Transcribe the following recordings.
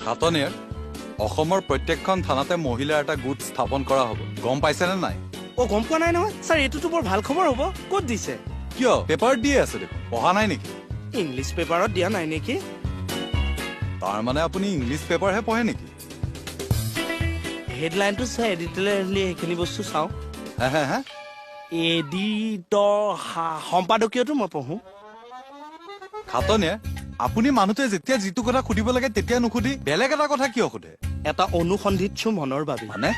খাটনিয়াৰ, অসমৰ প্ৰত্যেকখন থানাতে মহিলাৰ এটা গোট স্থাপন কৰা হ'ব, গম পাইছেনে নাই? অ, গম পোৱা নাই নহয় ছাৰ। এইটোতো বৰ ভাল খবৰ হ'ব। ক'ত দিছে? কিয়, পেপাৰত দিয়ে আছে দেখোন, পঢ়া নাই নেকি? ইংলিছ পেপাৰত দিয়া নাই নেকি? তাৰ মানে আপুনি ইংলিছ পেপাৰহে পঢ়ে নেকি? হেডলাইনটো চাই এডিটৰিয়েলি সেইখিনি বস্তু চাওঁ। হে হে হে, এডিটৰ সম্পাদকীয়তো মই পঢ়ো। খাটনিয়াৰ, আপুনি মানুহটোৱে যেতিয়া যিটো কথা সুধিব লাগে তেতিয়া নুসুধি বেলেগ এটা কথা কিয় সোধে? এটা অনুসন্ধিৎসু মনৰ বাবে। মানে?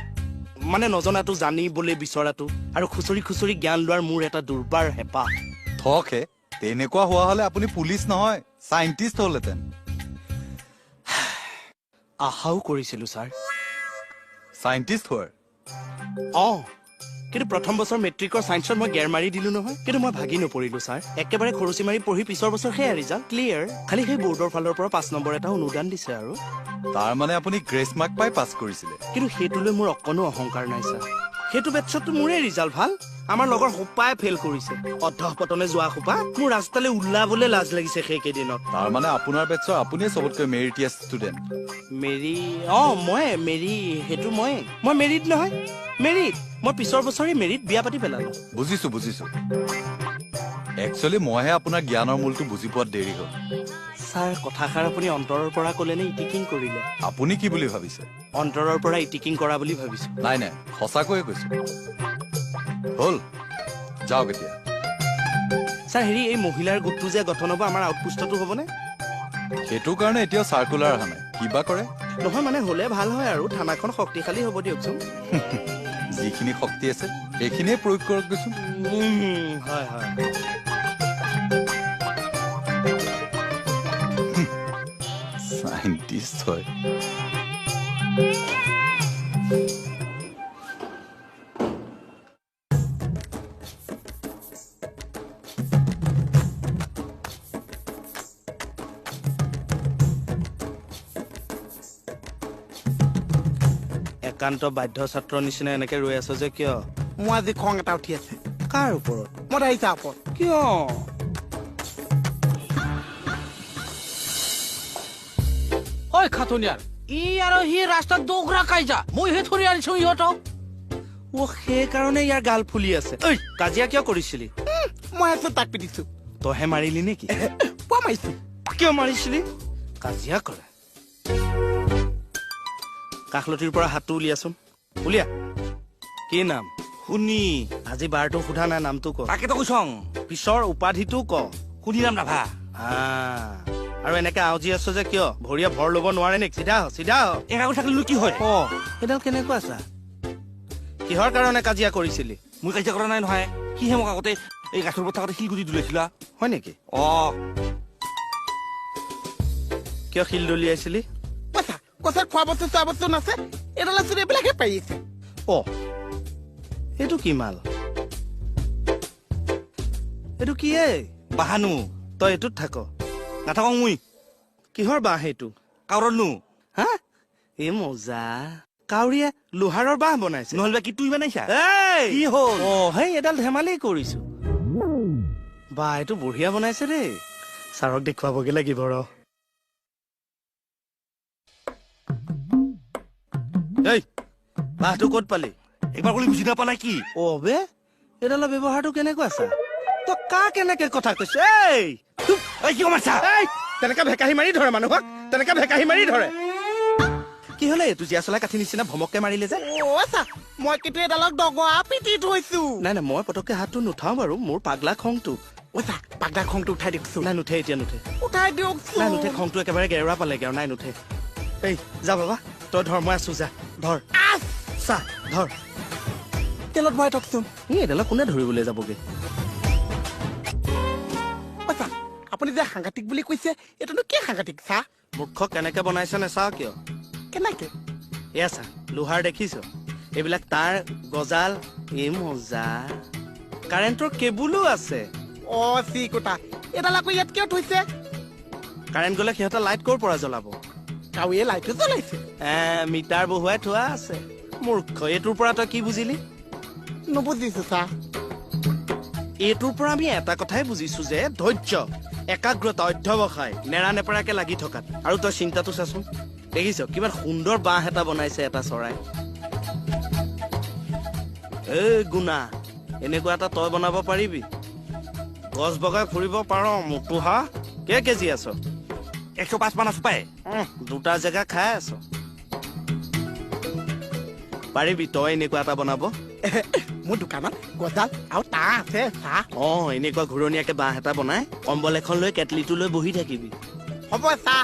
মানে নজনাটো জানিবলৈ বিচৰাটো আৰু খুচৰি খুচৰি জ্ঞান লোৱাৰ মোৰ এটা দুৰ্বাৰ হেঁপাহ। থকহে, তেনেকুৱা হোৱা হলে আপুনি পুলিচ নহয় চাইণ্টিষ্ট হ'লহেঁতেন। আশাও কৰিছিলো ছাৰ চাইণ্টিষ্ট হোৱাৰ। অ, কিন্তু প্ৰথম বছৰ মেট্ৰিকৰ চায়েন্সত মই গেৰ মাৰি দিলো নহয়। কিন্তু মই ভাগি নপৰিলো ছাৰ, একেবাৰে খৰচি মাৰি পঢ়ি পিছৰ বছৰ সেয়া ৰিজাল্ট ক্লিয়াৰ। খালি সেই বৰ্ডৰ ফালৰ পৰা 5 নম্বৰ এটা অনুদান দিছে আৰু। তাৰ মানে আপুনি গ্ৰেছ মাৰ্ক পাই পাছ কৰিছিলে? কিন্তু সেইটোলৈ মোৰ অকণো অহংকাৰ নাই ছাৰ। সেইটো বেটছততো মোৰে ৰিজাল্ট ভাল, আমাৰ লগৰ সোপাই ফেইল কৰিছে। অধঃপতনে যোৱা সোপা, মোৰ ৰাস্তালৈ ওলাবলৈ লাজ লাগিছে সেইকেইদিনত। তাৰ মানে আপোনাৰ বেটছৰ আপুনিয়ে চবতকৈ মেৰিটিয়াছ ষ্টুডেণ্ট? মেৰি, অ মই মেৰি, সেইটো মই মেৰিট নহয়, মেৰিট। মই পিছৰ বছৰে মেৰিট বিয়া পাতি পেলালো। বুজিছো বুজিছো। একচুৱেলি মইহে আপোনাৰ জ্ঞানৰ মূলটো বুজি পোৱাত দেৰি হ'ল। ছাৰ, কথাষাৰ আপুনি অন্তৰৰ পৰা ক'লে নে ইটিকিং কৰিলে? আপুনি কি বুলি ভাবিছে? অন্তৰৰ পৰা ইটিকিং কৰা বুলি ভাবিছো। নাই নাই, সঁচাকৈয়ে কৈছো। হ'ল, যাওক এতিয়া। ছাৰ হেৰি, এই মহিলাৰ গোটটো যে গঠন হ'ব আমাৰ আউটপোষ্টতো হ'বনে? সেইটো কাৰণে এতিয়াও চাৰ্কুলাৰ অহা নাই, কিবা কৰে নহয়। মানে হ'লে ভাল হয় আৰু, থানাখন শক্তিশালী হ'ব দিয়কচোন। যিখিনি শক্তি আছে সেইখিনিয়ে প্ৰয়োগ কৰক দেচোন। হয় হয়। চাইণ্টিষ্ট হয়। একান্ত বাধ্য ছাত্ৰৰ নিচিনা এনেকে ৰৈ আছ যে কিয়? মোৰ আজি খং এটা উঠি আছে। কাৰ ওপৰত? মই আহিছা ওপৰত। কিয়? ঐ খাটনিয়াৰ, ই আৰু সি ৰাস্তাত দৌৰা কাইজা, মইহে ধৰি আনিছো ইহঁতক। অ, সেইকাৰণে ইয়াৰ গাল ফুলি আছে। ঐ, কাজিয়া কিয় কৰিছিলি? মই আছো তাক পিটিছো। তইহে মাৰিলি নেকি? পোৱা মাৰিছো। কিয় মাৰিছিলি? কাজিয়া কৰে। কাষলতিৰ পৰা হাতটো উলিয়াচোন। উলিয়া। কি নাম? শুনি। আজি বাৰটো সোধা নাই, নামটো ক। তাকেতো কৈছং। পিছৰ উপাধিটো ক। শুনিৰাম ৰাভা। আৰু এনেকে আউজি আছ যে কিয়? ভৰিয়ে ভৰ ল'ব নোৱাৰে নেকি? চিধা হ, চিধা হ। এনেকৈ থাকিলেনো কি হয়? অ, সেইডাল কেনেকুৱা আছা? কিহৰ কাৰণে কাজিয়া কৰিছিলি? মই কাজিয়া কৰা নাই নহয়। সিহে মোক আগতে এই গাছৰ ওপৰত থাকোঁতে শিলগুটি দলিয়াইছিলা। হয় নেকি? অ। কিয় শিল দলিয়াইছিলি? গছত খোৱা বস্তু চোৱা বস্তু নাছে, এইডাল আছো এইবিলাকহে পাৰিছে। অ, এইটো কি মাল? এইটো কি? এই বাহানো। তই এইটোত থাক। নাথাকো মই। কিহৰ বাঁহ এইটো? কাউৰৰনো। হা, এই মজা, কাউৰীয়ে লোহাৰৰ বাঁহ বনাইছে। নহ'লে কি তুই বনাইছা? কি হ'ল? অ, সেই এডাল ধেমালি কৰিছো। বা, এইটো বঢ়িয়া বনাইছে দেই। ছাৰক দেখুৱাবগে লাগিব ৰ। এই বাঁহটো ক'ত পালি? একবাৰ ক'লে বুজি নাপালা কি? অ বে, এইডালৰ ব্যৱহাৰটো কেনেকুৱা চা? তই কা কেনেকে কথা কৈছ? এই কিয় মাৰিছা? এই তেনেকে ভেকাহি মাৰি ধৰে মানুহক, তেনেকে ভেকাহি মাৰি ধৰে। কি হ'লে এইটো জীয়া চলাই কাঠি নিচিনা ভমককে মাৰিলে যে? অ চা, মই কিন্তু এডালক ডগৰা পিটি থৈছো। নাই নাই, মই পটককে হাতটো নুঠাওঁ বাৰু, মোৰ পাগলা খংটো। অ চা, পাগলা খংটো উঠাই দিয়কচোন। নাই নুঠে, এতিয়া নুঠে। উঠাই দিয়কচোন। নাই নুঠে, খংটো একেবাৰে গেৰুৱা পালেগে আৰু, নাই নুঠে। এই যা বাবা, তই ধৰ, মই আছো, যা ধৰ। চা ধৰ, তেলত ভৰাই থকচোন। এই এডালক কোনে ধৰিবলৈ যাবগে? আপুনি যে সাংঘাতিক বুলি কৈছে, এইটোনো কি সাংঘাতিক? চা মূৰ্খ, কেনেকে বনাইছে নেচাও কিয়? কেনেকে? এয়া চা, লোহাৰ দেখিছ? এইবিলাক তাঁৰ গজাল। এই মজা, কাৰেণ্টৰ কেবুলো আছে। অ চিকটা, এডাল আকৌ ইয়াত কিয় থৈছে? কাৰেণ্ট গ'লে সিহঁতে লাইট ক'ৰ পৰা জ্বলাব? কাউৰীয়ে লাইটো জ্বলাইছে। মিটাৰ বহুৱাই থোৱা আছে। মূৰ্খ, এইটোৰ পৰা তই কি বুজিলি? নুবুজিছো চা। এইটোৰ পৰা আমি এটা কথাই বুজিছো যে ধৈৰ্য, একাগ্ৰতা, অধ্যৱসায়, নেৰা নেপেৰাকে লাগি থকাত। আৰু তই চিন্তাটো চাচোন, দেখিছ কিমান সুন্দৰ বাঁহ এটা বনাইছে এটা চৰাই। এই গুণা, এনেকুৱা এটা তই বনাব পাৰিবি? গছ বগাই ফুৰিব পাৰ মোটোহা। কেই কেজি আছ? 105 মান আছো পাই। দুটা জেগা খাই আছ। পাৰিবি তই এনেকুৱা এটা বনাব? মোৰ দোকানত গজাল আৰু তাঁৰ আছে চাহ। অ, এনেকুৱা ঘূৰণীয়াকে বাঁহ এটা বনাই কম্বল এখন লৈ কেটলিটো লৈ বহি থাকিবি। হ'ব চাহ।